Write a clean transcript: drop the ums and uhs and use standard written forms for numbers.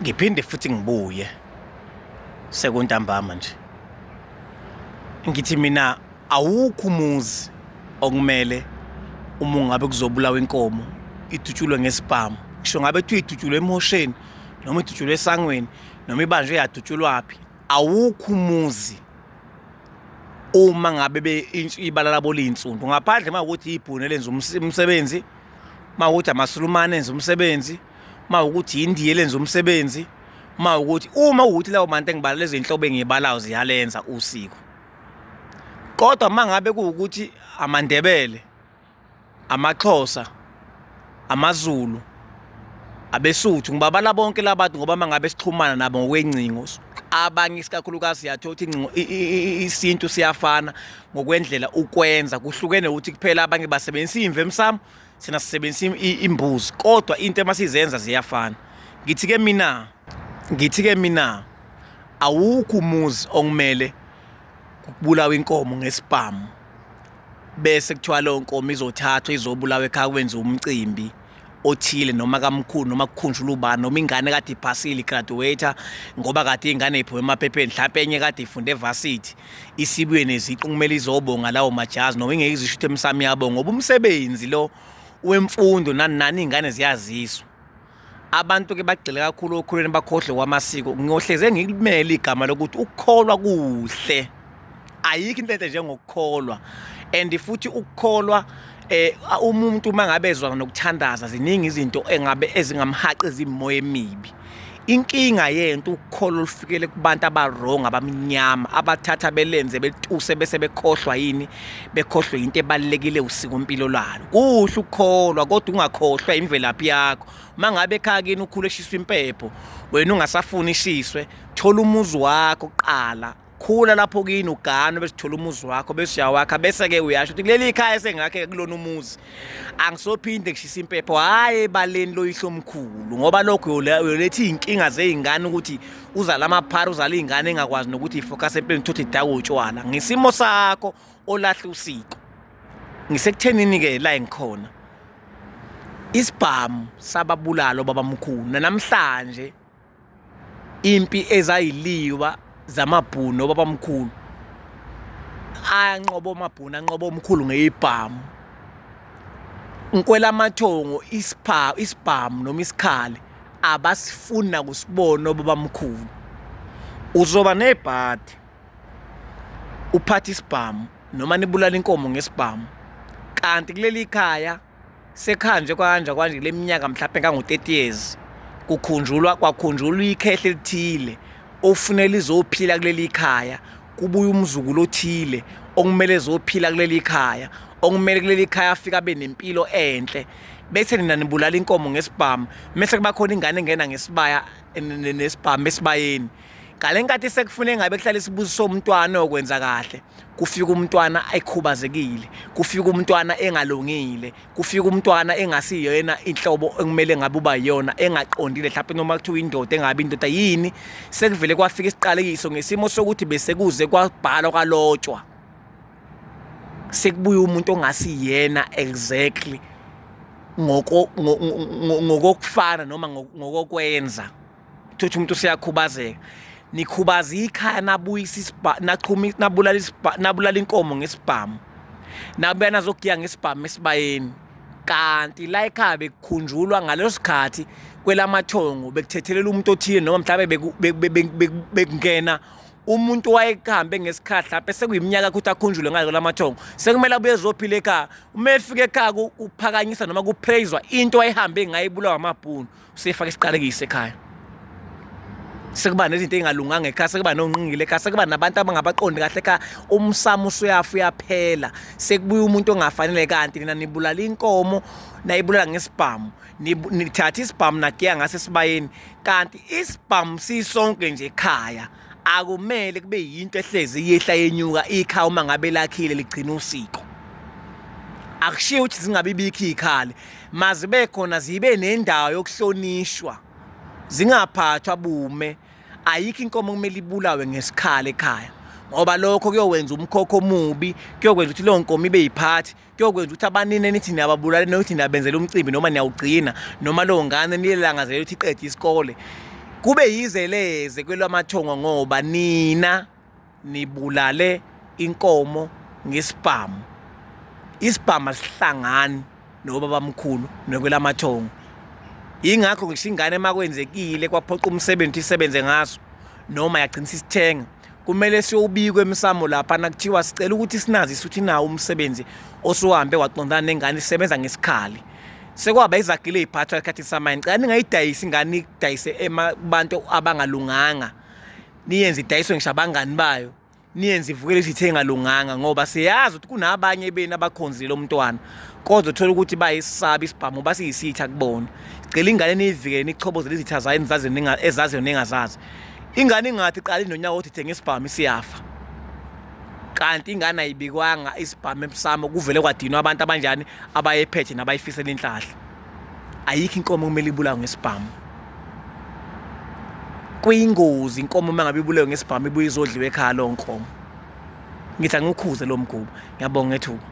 Ngiphinde futhi ngibuye sekuntambama nje. Ngithi mina awukho umuzi okumele uma ungabe kuzobulawa inkomo idutshulwe ngesibhamu. Ngisho ngabe kuthiwa idutshulwe emhosheni noma idutshulwe esangweni noma ibanjwe yadutshulwaphi, awukho umuzi uma ngabe ibala labo liyinsundu ngaphandle uma ukuthi ibhunu elenza umsebenzi, uma ukuthi amaSulumane enza umsebenzi, uma ukuthi indiya elenza umsebenzi, uma ukuthi uma ukuthi lawo bantu engibala lezi nhlobo engiyibalayo ziyalenza usiko. Kodwa uma ngabe kuwukuthi amaNdebele, amaXhosa, amaZulu, abeSuthu, ngibabala bonke labantu ngoba uma ngabe sixhumana nabo ngokwengcingo abanye isikakhulukazi siyathola ukuthi ingcingo isintu siyafana ngokwendlela ukwenza kuhlukene ukuthi kuphela abanye basebenzisa imvu emsamo thina sisebenzisa imbuzi kodwa into emasizenza ziyafana. Ngithi-ke mina, ngithi-ke mina awukho umuzi okumele kubulawe inkomo ngesibhamu bese kuthiwa leyo nkomo izothathwa izobulawa ekhaya kwenziwe umcimbi othile noma kamkhulu noma kukhunjulwa ubani noma ingane kade iphasile igraduate ngoba kade ingane iphume emaphepheni mhlawumpe enye kade ifunde evarsity isibuye neziqu kumele izobonga lawo majazi noma ingeke izisho ukuthi emsamo iyabonga ngoba umsebenzi lo wemfundo nani nani iy'ngane ziyaziswa. Abantu-ke bagxile kakhulu okhulweni bakhohlwe kwamasiko. Ngiyohleze ngilimele igama lokuthi ukukholwa kuhle. Ayikho into enhle njengokukholwa and futhi ukukholwa eh umuntu uma ngabe ezwa nokuthandaza ziningi izinto engabe ezingamhaqa izimoya emibi. Inkinga yento ukholo olufikele kubantu aba-wrong abamnyama abathatha belenze betuse bese bekhohlwa yini bekhohlwe into ebalulekile usikompilo lalo. Kuhle ukukholwa kodwa ungakhohlwa imvelaphi yakho. Uma ngabe ekhaya kini ukhule eshiswa impepho wena ungasafuni ishiswe, thola umuzi wakho kuqala khula lapho kini uganwe bese uthola umuzi wakho bese uyawakha bese-ke uyasho ukuthi kuleli khaya esengakhe kulona umuzi angisophinde kushisa impepho hhayi ebaleni loyihlomkhulu ngoba lokho uyoletha iy'nkinga zey'ngane ukuthi uzala amaphara uzala iy'ngane engakwazi nokuthi ifocus empilweni thothi idakwe utshwala ngesimo sakho olahle usiko. Ngisekuthenini-ke la engikhona isibhamu sababulala obabamkhulu nanamhlanje impi ezayiliwa zamabhunu obabamkhulu ayanqoba omabhunu anqoba omkhulu ngeyibhamu nkwelamathongo isipha isibhamu noma isikhali abasifuni nakusibona obabamkhulu uzoba nebhadi uphatha isibhamu noma nibulala inkomo ngesibhamu kanti kuleli khaya Sekuhanjwe kwanja kwanje kule minyaka mhlawumbe engango-30 years kukhunjulwa kwakhunjulwa ikhehle elithile ofunela lizophila kuleli khaya kubuye umzukulu othile okumele ezophila kuleli khaya okumele kuleli khaya afike abe nempilo enhle bese nina nibulala inkomo ngesibhamu mese kuba khona ingane engena ngesibaya nesibhamu esibayeni ngale nkathi sekufune ngabe kuhlala isibusiso somntwana okwenza kahle kufika umntwana ekhubazekile kufika umntwana engalungile kufika umntwana engasiyona inhlobo ekumele ngabe uba yiyona engaqondile mhlawumbe noma kuthiwa indoda engabe indoda yini sekuvele kwafika isiqalekiso ngesimo sokuthi besekuze kwabhalwa kwalotshwa sekubuye umuntu ongasiyena exactly ngoko ngokokufana noma ngokokwenza Thothi umuntu useyakhubazeka. Nikhubaza ikhaya nabuyisa isibha nachuma nabulala isibha nabulala inkomo ngesibhamu. Nabuya nazogiya ngesibhamu esibayeni. Kanti la ekhaya bekukhunjulwa ngaleso sikhathi kwelamathongo bekuthethelela umuntu othile noma mhlawumbe bekungena umuntu wayekuhambe ngesikhathi lapho sekuyiminyaka ukuthi akhunjulwe ngayo lamathongo sekumele abuye ezophila ekhaya uma efika ekhaya kuphakanyiswa noma kupraiswa into ayihambe ngayo ibulawa amabhunu usefaka isiqalekiso ekhaya sekuba nezinto ey'ngalunganga ekhaya sekuba nonqingile ekhaya sekuba nabantu abangabaqondi kahle ekhaya umsamo usuyafa uyaphela sekubuya umuntu ongafanele kanti nina nibulala inkomo nayibulala ngesibhamu nithatha isibhamu nagiya ngaso esibayeni kanti isibhamu sisonke nje ekhaya akumele kube yinto ehlezi iyehla yenyuka ikhaya uma ngabe lakhile ligcina usiko akushiwo ukuthi zingabi bikho iy'khali mazibe khona zibe nendawo yokuhlonishwa zingaphathwa bume ayikho inkomo okumele ibulawe ngesikhala ekhaya ngoba lokho kuyowenza umkhokho omubi kuyokwenza ukuthi leyo nkomo ibe yiphathi kuyokwenza ukuthi abanini enithi niyababulala nokuthi niyabenzela umcimbi noma niyawugcina noma leyo ngane niyilangazelela ukuthi iqede isikole. Kube yize leze kwelwamathongo ngoba nina nibulale inkomo ngesibhamu. Isibhamu asihlangani nobabamkhulu nokwelamathongo. Yingakho ngisho ingane makwenzekile kwaphoqa umsebenzi ukuthi isebenze ngaso noma yagcina isithenga kumele siyobikwa emsamo lapha nakuthiwa sicela ukuthi sinazise ukuthi nawo umsebenzi osuhambe waqondana nengane isebenza ngesikhali. Sekwaba izagile ey'phathwa esikhathini samanje. Ngicela ningayidayisi ingane niyidayise kubantu abangalunganga. Niyenze idayiswe ngisho abangani bayo. Niyenze ivukele izitha engalunganga ngoba siyazi ukuthi kunabanye benu abakhonzile lo mntwana kodwa uthola ukuthi bayisaba isibhamu basiyisitha kubona. Sicela ingane niyivikele nichobozele izitha zayo enizaziyo ezaziyo nengazazi. Ingane ingathi iqala inonyaka othi thenga isibhamu isiyafa. Kanti ingane ayibikwanga isibhamu emsamo kuvele kwadinwa abantu abanjani abayephethe nabayifisela inhlahla. Ayikho inkomo okumele ibulawe ngesibhamu. Kuyingozi inkomo uma ngabe ibulewe ngesibhamu ibuye izodliwa ekhaya leyo nkomo. Ngithi angikukhuze lo mkhuba. Ngiyabonga ngethuba.